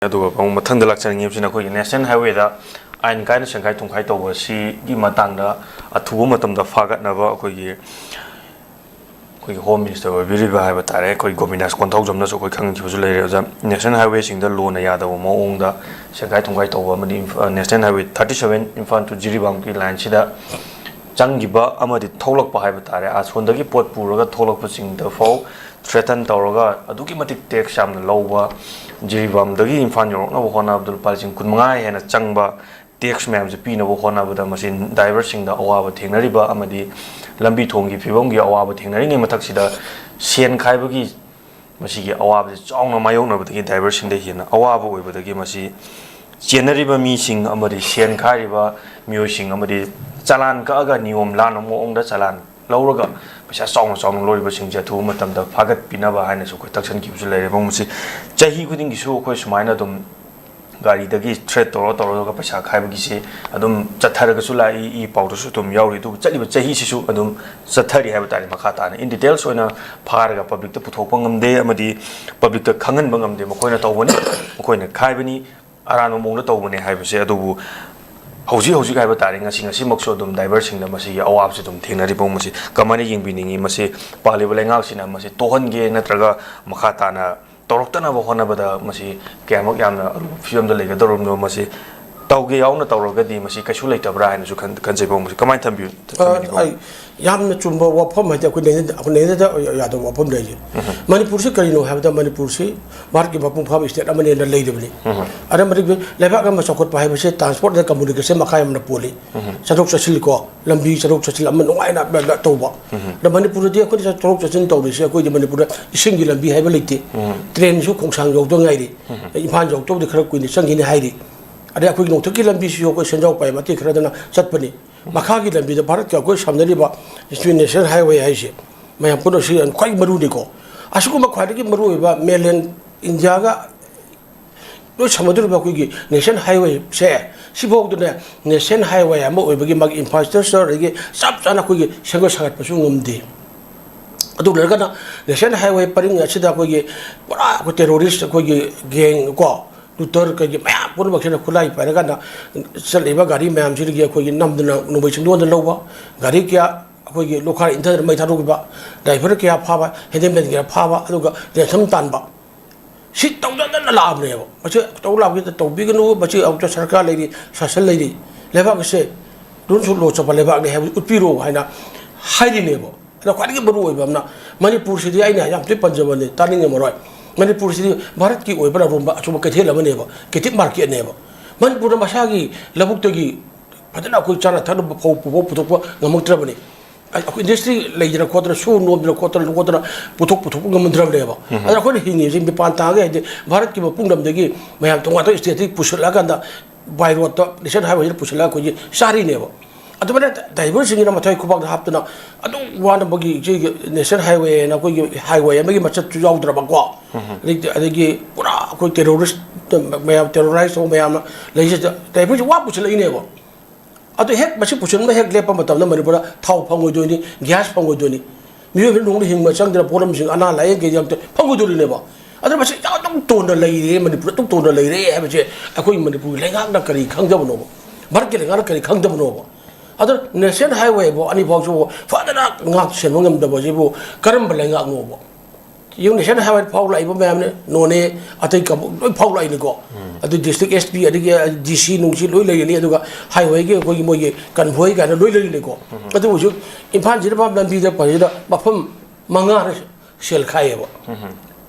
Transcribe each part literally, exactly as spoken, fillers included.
ꯑꯗꯨꯒ ꯑꯃꯨꯛ ꯃꯊꯪꯗ ꯂꯥꯛꯆꯅꯤꯡꯉꯤꯕꯁꯤꯅ ꯑꯩꯈꯣꯏꯒꯤ ꯅꯦꯁꯅꯦꯜ ꯍꯥꯏꯋꯦꯗ ꯑꯥꯏꯟ ꯀꯥꯏꯅ ꯁꯦꯡꯈꯥꯏ ꯊꯨꯡꯈꯥꯏ ꯇꯧꯕ ꯑꯁꯤꯒꯤ ꯃꯇꯥꯡꯗ ꯑꯊꯨꯕ ꯃꯇꯝꯗ ꯐꯥꯒꯠꯅꯕ ꯑꯩꯈꯣꯏꯒꯤ, ꯑꯩꯈꯣꯏꯒꯤ ꯍꯣꯝ ꯃꯤꯅꯤꯁꯇꯔ ꯑꯣꯏꯕꯤꯔꯤꯕ ꯍꯥꯏꯕ ꯇꯥꯔꯦ, ꯑꯩꯈꯣꯏ ꯒꯣꯕꯤꯟꯗꯥꯁ ꯀꯣꯟꯊꯧꯖꯝꯅꯁꯨ ꯑꯩꯈꯣꯏ ꯈꯪꯈꯤꯕꯁꯨ ꯂꯩꯔꯦ ꯑꯣꯖꯥ꯫ ꯅꯦꯁꯅꯦꯜ ꯍꯥꯏꯋꯦꯁꯤꯡꯗ ꯂꯣꯅ ꯌꯥꯗꯕ ꯃꯑꯣꯡꯗ ꯁꯦꯡꯈꯥꯏ ꯊꯨꯡꯈꯥꯏ ꯇꯧꯕ ꯑꯃꯗꯤ ꯏꯝꯐꯥ-, national highway thirty seven Imphal to ꯖꯤꯔꯤꯕꯥꯝꯒꯤ ꯂꯥꯏꯟꯁꯤꯗ ꯆꯪꯈꯤꯕ ꯑꯃꯗꯤ ꯊꯣꯛꯂꯛꯄ ꯍꯥꯏꯕ ꯇꯥꯔꯦ, ꯑꯁꯣꯝꯗꯒꯤ ꯄꯣꯠ ꯄꯨꯔꯒ ꯊꯣꯛꯂꯛꯄꯁꯤꯡꯗ ꯐꯥꯎ ꯊ꯭ꯔꯦꯇꯟ ꯇꯧꯔꯒ ꯑꯗꯨꯛꯀꯤ ꯃꯇꯤꯛ ꯇꯦꯛꯁ ꯌꯥꯝꯅ ꯂꯧꯕ, ꯖꯤꯔꯤꯕꯥꯝꯗꯒꯤ ꯏꯝꯐꯥꯜ ꯌꯧꯔꯛꯅꯕ ꯍꯣꯠꯅꯕꯗ ꯂꯨꯄꯥ ꯂꯤꯁꯤꯡ ꯀꯨꯟꯃꯉꯥ ꯍꯦꯟꯅ ꯆꯪꯕ ꯇꯦꯛꯁ ꯃꯌꯥꯝꯁꯦ ꯄꯤꯅꯕ ꯍꯣꯠꯅꯕꯗ ꯃꯁꯤ ꯗ꯭ꯔꯥꯏꯚꯔꯁꯤꯡꯗ ꯑꯋꯥꯕ ꯊꯦꯡꯅꯔꯤꯕ ꯑꯃꯗꯤ ꯂꯝꯕꯤ ꯊꯣꯡꯒꯤ ꯐꯤꯕꯝꯒꯤ ꯑꯋꯥꯕ ꯊꯦꯡꯅꯔꯤꯉꯩ ꯃꯊꯛꯁꯤꯗ ꯁꯦꯟ ꯈꯥꯏꯕꯒꯤ ꯃꯁꯤꯒꯤ ꯑꯋꯥꯕꯁꯤ ꯆꯥꯎꯅ ꯃꯥꯌꯣꯛꯅꯕꯗꯒꯤ ꯗ꯭ꯔꯥꯏꯚꯔꯁꯤꯡꯗ ꯍꯦꯟꯅ ꯑꯋꯥꯕ ꯑꯣꯏꯕꯗꯒꯤ ꯃꯁꯤ ꯆꯦꯟꯅꯔꯤꯕ ꯃꯤꯁꯤꯡ ꯑꯃꯗꯤ ꯁꯦꯟ ꯈꯥꯏꯔꯤꯕ ꯃꯤꯑꯣꯏꯁꯤꯡ ꯑꯃꯗꯤ ꯆꯂꯥꯟ ꯀꯛꯑꯒ ꯅꯤꯌꯣꯝ ꯂꯥꯟꯕ ꯃꯑꯣꯡꯗ ꯆꯂꯥꯟ ꯂꯧꯔꯒ ꯄꯩꯁꯥ ꯆꯥꯎꯅ ꯆꯥꯎꯅ ꯂꯧꯔꯤꯕꯁꯤꯡꯁꯦ ꯑꯊꯨꯕ ꯃꯇꯝꯗ ꯐꯥꯒꯠꯄꯤꯅꯕ ꯍꯥꯏꯅꯁꯨ ꯑꯩꯈꯣꯏ ꯇꯛꯁꯟꯈꯤꯕꯁꯨ ꯂꯩꯔꯦ꯫ ꯃꯁꯤ ꯆꯍꯤ ꯈꯨꯗꯤꯡꯒꯤꯁꯨ ꯑꯩꯈꯣꯏ ꯁꯨꯃꯥꯏꯅ ꯑꯗꯨꯝ ꯒꯥꯔꯤꯗꯒꯤ ꯊ꯭ꯔꯦꯠ ꯇꯧꯔ ꯇꯧꯔꯒ ꯄꯩꯁꯥ ꯈꯥꯏꯕꯒꯤꯁꯦ ꯑꯗꯨꯝ ꯆꯠꯊꯔꯒꯁꯨ ꯂꯥꯛꯏ, ꯏ ꯄꯥꯎꯗꯁꯨ ꯑꯗꯨꯝ ꯌꯥꯎꯔꯤ꯫ ꯑꯗꯨꯕꯨ ꯆꯠꯂꯤꯕ ꯆꯍꯤꯁꯤꯁꯨ ꯑꯗꯨꯝ ꯆꯠꯊꯔꯤ ꯍꯥꯏꯕ ꯇꯥꯔꯦ꯫ ꯃꯈꯥ ꯇꯥꯅ in details ꯑꯣꯏꯅ ꯐꯥꯔꯒ ꯄꯕ꯭ꯂꯤꯛꯇ ꯄꯨꯊꯣꯛꯄ ꯉꯝꯗꯦ ꯑꯃꯗꯤ ꯄꯕ꯭ꯂꯤꯛꯇ ꯈꯪꯍꯟꯕ ꯉꯝꯗꯦ꯫ ꯃꯈꯣꯏꯅ ꯇꯧꯕꯅꯤ, ꯃꯈꯣꯏꯅ ꯈꯥꯏꯕꯅꯤ, ꯑꯔꯥꯟꯕ ꯃꯑꯣꯡꯗ ꯇꯧꯕꯅꯦ ꯍꯥꯏꯕꯁꯦ꯫ ꯑꯗꯨꯕꯨ ꯍꯧꯖꯤꯛ ꯍꯧꯖꯤꯛ ꯍꯥꯏꯕ ꯇꯥꯔꯦ, ꯉꯁꯤ ꯉꯁꯤꯃꯛꯁꯨ ꯑꯗꯨꯝ ꯗ꯭ꯔꯥꯏꯚꯔꯁꯤꯡꯗ ꯃꯁꯤꯒꯤ ꯑꯋꯥꯕꯁꯤ ꯑꯗꯨꯝ ꯊꯦꯡꯅꯔꯤꯕ ꯃꯁꯤ ꯀꯃꯥꯏꯅ ꯌꯦꯡꯕꯤꯅꯤꯡꯉꯤ? ꯃꯁꯤ ꯄꯥꯜꯂꯤꯕ ꯂꯩꯉꯥꯛꯁꯤꯅ ꯃꯁꯤ ꯇꯣꯛꯍꯟꯒꯦ ꯅꯠꯇ꯭ꯔꯒ ꯃꯈꯥ ꯇꯥꯅ ꯇꯧꯔꯛꯇꯅꯕ ꯍꯣꯠꯅꯕꯗ ꯃꯁꯤ ꯀꯌꯥꯃꯨꯛ ꯌꯥꯝꯅ ꯑꯔꯨꯕ ꯐꯤꯕꯝꯗ ꯂꯩꯒꯗꯧꯔꯕꯅꯣ? ꯃꯁꯤ ꯇꯧꯒꯦ ꯌꯥꯎꯅ ꯇꯧꯔꯒꯗꯤ ꯃꯁꯤ ꯀꯩꯁꯨ ꯂꯩꯇꯕ꯭ꯔꯥ ꯍꯥꯏꯅꯁꯨ ꯈꯟ-, ꯈꯟꯖꯩ꯫ ꯃꯁꯤ ꯀꯃꯥꯏꯅ ꯊꯝꯕꯤꯌꯨ? ꯑ, ꯊꯝꯕꯤꯅꯤꯡꯉꯤ? ꯑꯩ ꯌꯥꯝꯅ ꯆꯨꯝꯕ ꯋꯥꯐꯝ ꯍꯥꯏꯗꯤ ꯑꯩꯈꯣꯏ ꯅꯩꯅ-, ꯑꯩꯈꯣꯏ ꯅꯩꯅꯗ ꯌꯥꯗꯕ ꯋꯥꯐꯝ ꯂꯩꯔꯤ꯫ ꯃꯅꯤꯄꯨꯔꯁꯤ ꯀꯔꯤꯅꯣ ꯍꯥꯏꯕꯗ ꯃꯅꯤꯄꯨꯔꯁꯤ ꯚꯥꯔꯠꯀꯤ ꯃꯄꯨꯡ ꯐꯥꯕ ꯁ꯭ꯇꯦꯠ ꯑꯃꯅꯦꯅ ꯂꯩꯔꯤꯕꯅꯤ꯫ ꯑꯗ ꯃꯅꯤꯄꯨꯔ ꯂꯩꯕꯥꯛ ꯑꯃ ꯆꯥꯎꯈꯠꯄ ꯍꯥꯏꯕꯁꯤ ꯇ꯭ꯔꯥꯟꯁꯄꯣꯔꯠ ꯑꯃꯗꯤ ꯀꯝꯃꯨꯅꯤꯀꯦꯁꯟ ꯃꯈꯥ ꯌꯥꯝꯅ ꯄꯣꯜꯂꯤ꯫ ꯆꯠꯊꯣꯛ ꯆꯠꯁꯤꯜꯀꯣ, ꯂꯝꯕꯤ ꯆꯠꯊꯣꯛ ꯆꯠꯁꯤꯟ ꯑꯃ ꯅꯨꯡꯉꯥꯏꯅ ꯕ-, ꯕ-, ꯇꯧꯕ꯫ ꯑꯗ ꯃꯅꯤꯄꯨꯔꯗꯗꯤ ꯑꯩꯈꯣꯏꯅ ꯆꯠꯊꯣꯛ ꯆꯠꯁꯤꯟ ꯇꯧꯔꯤꯁꯦ ꯑꯩꯈꯣꯏꯗꯤ ꯃꯅꯤꯄꯨꯔꯗ ꯏꯁꯤꯡꯒꯤ ꯂꯝꯕꯤ ꯍꯥꯏꯕ ꯂꯩꯇꯦ꯫ ꯇ꯭ꯔꯦꯟꯁꯨ ꯈꯣꯡꯁꯥꯡ ꯌꯧꯗ ꯉꯥꯏꯔꯤ꯫ ꯏꯝꯐꯥꯜ ꯌꯧꯗꯧꯗꯤ ꯈꯔ ꯀꯨꯏꯅ ꯆꯪꯈꯤꯅꯤ ꯍꯥꯏꯔꯤ꯫ ꯑꯗꯩ ꯑꯩꯈꯣꯏꯒꯤ ꯅꯣꯡꯊꯛꯀꯤ ꯂꯝꯕꯤꯁꯤꯁꯨ ꯑꯩꯈꯣꯏ ꯁꯦꯟꯖꯥꯎ ꯄꯥꯏ ꯃꯇꯦꯛ ꯈꯔꯗꯅ ꯆꯠꯄꯅꯤ꯫ ꯃꯈꯥꯒꯤ ꯂꯝꯕꯤꯗ ꯚꯥꯔꯠꯀ ꯑꯩꯈꯣꯏ ꯁꯝꯅꯔꯤꯕ ꯏꯟꯇꯔꯅꯦꯁꯅꯦꯜ ꯍꯥꯏꯋꯦ ꯍꯥꯏꯁꯦ ꯃꯌꯥꯝ ꯄꯨꯝꯅꯃꯛ ꯁꯤ ꯈ꯭ꯋꯥꯏ ꯃꯔꯨꯅꯤꯀꯣ꯫ ꯑꯁꯤꯒꯨꯝꯕ ꯈ꯭ꯋꯥꯏꯗꯒꯤ ꯃꯔꯨꯑꯣꯏꯕ ꯃꯦꯟꯂꯦꯟ ꯏꯟꯗꯤꯌꯥꯒ ꯂꯣꯏ ꯁꯝꯅꯗꯣꯔꯤꯕ ꯑꯩꯈꯣꯏꯒꯤ ꯅꯦꯁꯅꯦꯜ ꯍꯥꯏꯋꯦꯁꯦ, ꯁꯤꯐꯥꯎꯗꯅꯦ ꯅꯦꯁꯅꯦꯜ ꯍꯥꯏꯋꯦ ꯑꯃ ꯑꯣꯏꯕꯒꯤ ꯃꯥꯒꯤ ꯏꯟꯐ꯭ꯔꯥꯁ꯭ꯇ꯭ꯔꯛꯆꯔ ꯑꯗꯒꯤ ꯆꯞ ꯆꯥꯅ ꯑꯩꯈꯣꯏꯒꯤ ꯁꯦꯝꯒꯠ ꯁꯥꯒꯠꯄꯁꯨ ꯉꯝꯗꯦ꯫ ꯑꯗꯨ ꯂꯩꯔꯒꯅ ꯅꯦꯁꯅꯦꯜ ꯍꯥꯏꯋꯦ ꯄꯔꯤꯡ ꯑꯁꯤꯗ ꯑꯩꯈꯣꯏꯒꯤ ꯄꯨꯔꯥ ꯑꯩꯈꯣꯏ ꯇꯦꯔꯣꯔꯤꯁ ꯑꯩꯈꯣꯏꯒꯤ ꯒꯦꯡ ꯀꯣ, ꯁ꯭ꯀꯨꯇꯔ ꯀꯩꯒꯤ ꯃꯌꯥꯝ ꯄꯨꯝꯅꯃꯛꯁꯤꯅ ꯈꯨꯠꯂꯥꯏ ꯄꯥꯏꯔꯀꯥꯟꯗ ꯆꯠꯂꯤꯕ ꯒꯥꯔꯤ ꯃꯌꯥꯝꯁꯤꯗꯒꯤ ꯑꯩꯈꯣꯏꯒꯤ ꯅꯝꯗꯅ ꯅꯣꯡꯃꯩ ꯆꯤꯡꯗꯣꯟꯗ ꯂꯧꯕ, ꯒꯥꯔꯤ ꯀꯌꯥ ꯑꯩꯈꯣꯏꯒꯤ ꯂꯣꯈꯥꯏ ꯏꯟꯊꯗꯅ ꯃꯩ ꯊꯥꯗꯣꯛꯈꯤꯕ, ꯗ꯭ꯔꯥꯏꯚꯔ ꯀꯌꯥ ꯐꯥꯕ, ꯍꯦꯟꯗꯃꯦꯟ ꯀꯌꯥ ꯐꯥꯕ, ꯑꯗꯨꯒ ꯔꯦꯟꯁꯝ ꯇꯥꯟꯕ, ꯁꯤ ꯇꯧꯗꯅ ꯂꯥꯛꯑꯕꯅꯦꯕ꯫ ꯃꯁꯤ ꯇꯧ ꯂꯥꯛꯄꯁꯤꯗ ꯇꯧꯕꯤꯒꯅꯨ, ꯃꯁꯤ ꯑꯃꯨꯛꯇ ꯁꯔꯀꯥꯔ ꯂꯩꯔꯤ, ꯁꯥꯁꯟ ꯂꯩꯔꯤ, ꯂꯩꯕꯥꯛ ꯑꯁꯦ ꯔꯨꯜꯁ ꯂꯣ ꯆꯠꯄ ꯂꯩꯕꯥꯛꯅꯤ ꯍꯥꯏꯕꯗꯨ ꯎꯠꯄꯤꯔꯣ ꯍꯥꯏꯅ ꯍꯥꯏꯔꯤꯅꯦꯕ꯫ ꯑꯗꯣ ꯈ꯭ꯋꯥꯏꯗꯒꯤ ꯃꯔꯨ ꯑꯣꯏꯕ ꯑꯃꯅ, ꯃꯅꯤꯄꯨꯔꯁꯤꯗꯤ ꯑꯩꯅ ꯌꯥꯝ ꯊꯤ ꯄꯟꯖꯕꯅꯤ, ꯇꯥꯅꯤꯡꯉꯝꯃꯔꯣꯏ꯫ ꯃꯅꯤꯄꯨꯔꯁꯤꯗꯤ ꯚꯥꯔꯠꯀꯤ ꯑꯣꯏꯕ ꯑꯔꯣꯝꯕ ꯑꯆꯨꯝꯕ ꯀꯩꯊꯦꯜ ꯑꯃꯅꯦꯕ, ꯀꯦꯇꯤꯞ ꯃꯥꯔꯀꯦꯠꯅꯦꯕ꯫ ꯃꯅꯤꯄꯨꯔꯗ ꯃꯁꯥꯒꯤ ꯂꯧꯕꯨꯛꯇꯒꯤ ꯐꯖꯅ ꯑꯩꯈꯣꯏ ꯆꯥꯅ ꯊꯛꯅꯕ ꯐꯧ ꯄꯨꯕ ꯄꯨꯊꯣꯛꯄ ꯉꯝꯃꯛꯇ꯭ꯔꯕꯅꯤ꯫ ꯑꯩꯈꯣꯏ ꯏꯟꯗꯁꯇ꯭ꯔꯤ ꯂꯩꯗꯅ ꯈꯣꯠꯇꯅ, ꯁꯨ ꯅꯣꯝꯗꯅ ꯈꯣꯠꯇꯅ ꯈꯣꯠꯇꯅ ꯄꯨꯊꯣꯛ ꯄꯨꯊꯣꯛꯄ ꯉꯝꯗ꯭ꯔꯕꯅꯦꯕ꯫ ꯑꯗꯨꯅ ꯑꯩꯈꯣꯏꯅ ꯍꯤꯡꯉꯤꯁꯦ ꯃꯤꯄꯥꯟ ꯇꯥꯡꯉꯦ ꯍꯥꯏꯗꯤ ꯚꯥꯔꯠꯀꯤ ꯃꯄꯨꯡ ꯂꯝꯗꯒꯤ ꯃꯌꯥꯝ ꯇꯣꯉꯥꯟ ꯇꯣꯉꯥꯟ ꯁ꯭ꯇꯦꯠꯇꯒꯤ ꯄꯨꯁꯤꯜꯂꯛꯑꯀꯥꯟꯗ by road ꯇ ꯅꯦꯁꯅꯦꯜ ꯍꯥꯏꯋꯦꯁꯤꯗ ꯄꯨꯁꯤꯜꯂꯒ ꯑꯩꯈꯣꯏꯒꯤ ꯆꯥꯔꯤꯅꯦꯕ꯫ ꯑꯗꯨꯃꯥꯏꯅ ꯗ꯭ꯔꯥꯏꯚꯔꯁꯤꯡꯁꯤꯅ ꯃꯊ꯭ꯋꯥꯏ ꯈꯨꯕꯥꯛꯇ ꯍꯥꯞꯇꯅ ꯑꯗꯨꯝ ꯋꯥꯅꯕꯒꯤ ꯁꯤꯒꯤ ꯅꯦꯁꯅꯦꯜ ꯍꯥꯏꯋꯦꯅ ꯑꯩꯈꯣꯏꯒꯤ ꯍꯥꯏꯋꯦ ꯑꯃꯒꯤ ꯃꯆꯠꯁꯨ ꯌꯥꯎꯗ꯭ꯔꯕꯀꯣ꯫ ꯑꯗꯒꯤ, ꯑꯗꯒꯤ ꯄꯨꯔꯥ ꯑꯩꯈꯣꯏ ꯇꯦꯔꯣꯔꯤꯁ ꯃꯌꯥꯝ, ꯇꯦꯔꯣꯔꯥꯏꯁ ꯇꯧꯕ ꯃꯌꯥꯝꯅ ꯂꯩꯁꯤꯗ ꯗ꯭ꯔꯥꯏꯚꯔꯁꯤ ꯋꯥ ꯄꯨꯁꯤꯜꯂꯛꯏꯅꯦꯕ꯫ ꯑꯗꯨ ꯍꯦꯛ ꯃꯁꯤ ꯄꯨꯁꯤꯟꯕ ꯍꯦꯛ ꯂꯦꯞꯄ ꯃꯇꯝꯗ ꯃꯅꯤꯄꯨꯔꯗ ꯊꯥꯎ ꯐꯪꯉꯣꯏꯗꯣꯏꯅꯤ, ꯒ꯭ꯌꯥꯁ ꯐꯪꯉꯣꯏꯗꯣꯏꯅꯤ꯫ ꯃꯤꯑꯣꯏꯕ ꯅꯣꯡꯃꯗ ꯍꯤꯡꯕ ꯆꯪꯗꯅ ꯄꯣꯠꯂꯝꯁꯤꯡ ꯑꯅꯥ ꯂꯥꯏꯌꯦꯡ ꯀꯩꯗ ꯑꯝꯇ ꯐꯪꯉꯣꯏꯗꯣꯔꯤꯅꯦꯕ꯫ ꯑꯗꯨꯅ ꯃꯁꯤ ꯑꯗꯨꯝ ꯇꯣꯟꯅ ꯂꯩꯔꯦ, ꯃꯅꯤꯄꯨꯔ ꯑꯗꯨꯝ ꯇꯣꯟꯅ ꯂꯩꯔꯦ ꯍꯥꯏꯕꯁꯦ ꯑꯩꯈꯣꯏ ꯃꯅꯤꯄꯨꯔꯒꯤ ꯂꯩꯉꯥꯛꯅ ꯀꯔꯤ ꯈꯪꯗꯕꯅꯣꯕ? ꯚꯥꯔꯠꯀꯤ ꯂꯩꯉꯥꯛꯅ ꯀꯔꯤ ꯈꯪꯗꯕꯅꯣꯕ? ꯑꯗꯨꯅ ꯅꯦꯁꯅꯦꯜ ꯍꯥꯏꯋꯦꯕꯨ ꯑꯅꯤꯐꯥꯎꯁꯤꯕꯨ ꯐꯖꯅ ꯉꯥꯛ ꯁꯦꯟꯕ ꯉꯝꯗꯕꯁꯤꯕꯨ ꯀꯔꯝꯕ ꯂꯩꯉꯥꯛꯅꯣꯕ? ꯌꯦꯡꯉꯨ, ꯅꯦꯁꯅꯦꯜ ꯍꯥꯏꯋꯦ ꯐꯥꯎ ꯂꯥꯛꯏꯕ ꯃꯌꯥꯝꯅ, ꯅꯣꯅꯦ, ꯑꯇꯩ ꯀꯥꯡꯕꯨ ꯂꯣꯏ ꯐꯥꯎ ꯂꯥꯛꯏꯅꯤꯀꯣ꯫ ꯑꯗꯨ ꯗꯤꯁꯇ꯭ꯔꯤꯛ ꯑꯦꯁ ꯄꯤ, ꯑꯗꯒꯤ ꯗꯤ ꯁꯤ ꯅꯨꯡꯁꯤ ꯂꯣꯏ ꯂꯩꯔꯅꯤ, ꯑꯗꯨꯒ ꯍꯥꯏꯋꯦꯒꯤ ꯑꯩꯈꯣꯏꯒꯤ ꯃꯣꯏꯒꯤ ꯀꯟꯚꯣꯏ ꯀꯥꯏꯅ ꯂꯣꯏ ꯂꯩꯔꯤꯅꯤꯀꯣ꯫ ꯑꯗꯨꯕꯨ ꯍꯧꯖꯤꯛ ꯏꯝꯐꯥꯜꯁꯤꯗ ꯐꯥꯎ ꯂꯝꯕꯤꯗ ꯄꯔꯤꯁꯤꯗ ꯃꯐꯝ ꯃꯉꯥ ꯁꯦꯜ ꯈꯥꯏꯌꯦꯕ꯫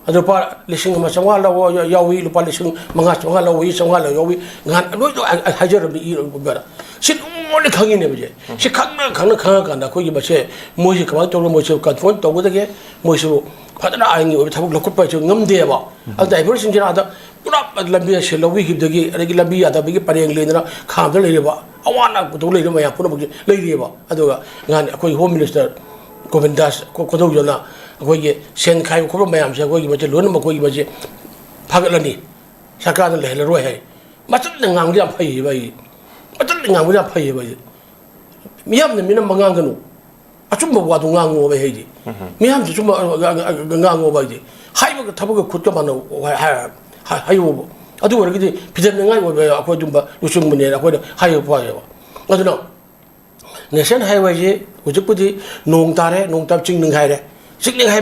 ꯑꯗꯨ ꯂꯨꯄꯥ ꯂꯤꯁꯤꯡ ꯑꯃ ꯆꯥꯝꯃꯉꯥ ꯂꯧꯕ ꯌꯥꯎꯏ, ꯂꯨꯄꯥ ꯂꯤꯁꯤꯡ ꯃꯉꯥ ꯆꯥꯝꯃꯉꯥ ꯂꯧꯏ, ꯆꯥꯝꯃꯉꯥ ꯂꯧꯕ ꯌꯥꯎꯏ, ꯉꯍꯥꯟ ꯂꯣꯏ ꯂꯣꯏ ꯍꯥꯏꯖꯔꯕꯅꯤ, ꯏ ꯂꯣꯏ ꯁꯤ ꯂꯣꯏꯅ ꯈꯪꯉꯤꯅꯦꯕ ꯁꯦ꯫ ꯁꯤ ꯈꯪꯅ ꯈꯪꯅ ꯈꯪꯉꯀꯥꯟꯗ ꯑꯩꯈꯣꯏꯒꯤ ꯃꯁꯦ ꯃꯣꯏꯁꯦ ꯀꯃꯥꯏꯅ ꯇꯧꯔꯒ ꯃꯣꯏꯁꯦ ꯀꯟꯐ꯭ꯔꯣꯟ ꯇꯧꯒꯗꯒꯦ? ꯃꯣꯏꯁꯨ ꯐꯖꯅ ꯑꯥꯏꯟꯒꯤ ꯑꯣꯏꯕ ꯊꯕꯛ ꯂꯧꯈꯠꯄ ꯍꯥꯏꯁꯨ ꯉꯝꯗꯦꯕ꯫ ꯑꯗꯨ ꯗ꯭ꯔꯥꯏꯚꯔꯁꯤꯡꯁꯤꯅ ꯑꯥꯗ ꯄꯨꯔꯥ ꯂꯝꯕꯤ ꯑꯁꯤ ꯂꯧꯕꯤꯈꯤꯕꯗꯒꯤ, ꯑꯗꯒꯤ ꯂꯝꯕꯤ ꯌꯥꯗꯕꯒꯤ ꯄꯔꯦꯡ ꯂꯦꯟꯗꯅ ꯈꯥꯝꯗ ꯂꯩꯔꯤꯕ, ꯑꯋꯥ ꯑꯅꯥ ꯄꯨꯊꯣꯛ ꯂꯩꯔꯤꯕ ꯃꯌꯥꯝ ꯄꯨꯝꯅꯃꯛꯁꯦ ꯂꯩꯔꯤꯑꯕ꯫ ꯑꯗꯨꯒ ꯉꯍꯥꯟ ꯑꯩꯈꯣꯏ ꯍꯣꯝ ꯃꯤꯅꯤꯁꯇꯔ ꯒꯣꯕꯤꯟꯗꯥꯁ ꯀꯣ-, ꯀꯣꯗꯧꯖꯝꯅ ꯑꯩꯈꯣꯏꯒꯤ ꯁꯦꯟ ꯈꯥꯏꯕ ꯈꯣꯠꯄ ꯃꯌꯥꯝꯁꯦ ꯑꯩꯈꯣꯏꯒꯤ ꯃꯁꯦ ꯂꯣꯏꯅꯃꯛ ꯑꯩꯈꯣꯏꯒꯤ ꯃꯁꯦ ꯐꯥꯒꯠꯂꯅꯤ, ꯁꯔꯀꯥꯔꯅ ꯂꯩꯍꯜꯂꯔꯣꯏ ꯍꯥꯏ꯫ ꯃꯆꯤꯟꯗ ꯉꯥꯡꯕꯗꯤ ꯌꯥꯝ ꯐꯩꯌꯦꯕ ꯑꯩ꯫ ꯃꯆꯤꯟꯗ ꯉꯥꯡꯕꯗꯤ ꯌꯥꯝ ꯐꯩꯌꯦꯕ ꯑꯩ꯫ ꯃꯤꯌꯥꯝꯅ ꯃꯤꯅꯝꯕ ꯉꯥꯡꯒꯅꯨ꯫ ꯑꯆꯨꯝꯕ ꯋꯥꯗꯣ ꯉꯥꯡꯉꯣꯕ ꯑꯩ ꯍꯥꯏꯗꯤ꯫ ꯃꯤꯌꯥꯝꯁꯨ ꯑꯆꯨꯝꯕ, ꯑ, ꯑ, ꯑ, ꯑ, ꯉꯥꯡꯉꯣꯕ ꯍꯥꯏꯗꯤ꯫ ꯍꯥꯏꯕꯒ ꯊꯕꯛꯀ ꯈꯨꯠꯀ ꯃꯥꯟꯅꯧ ꯍꯥꯏ-, ꯍꯥꯏ-, ꯍꯥꯏ-, ꯍꯥꯏꯌꯣꯕ꯫ ꯑꯗꯨ ꯑꯣꯏꯔꯒꯗꯤ ꯐꯤꯖꯦꯠꯅꯉꯥꯏ ꯑꯣꯏꯕ ꯑꯩꯈꯣꯏ ꯑꯗꯨꯝꯕ ꯂꯨꯆꯤꯡꯕꯅꯦꯅ ꯑꯩꯈꯣꯏꯅ ꯍꯥꯏꯕ ꯐꯥꯎꯋꯦꯕ꯫ ꯑꯗꯨꯅ ꯅꯦꯁꯅꯦꯜ ꯍꯥꯏꯋꯦꯁꯤ ꯍꯧꯖꯤꯛꯄꯨꯗꯤ ꯅꯣꯡ ꯇꯥꯔꯦ, ꯅꯣꯡ ꯇꯥ ꯆꯤꯡ ꯅꯤꯡꯈꯥꯏꯔꯦ꯫ ꯆꯤꯡ ꯅꯤꯡꯈꯥꯏꯕ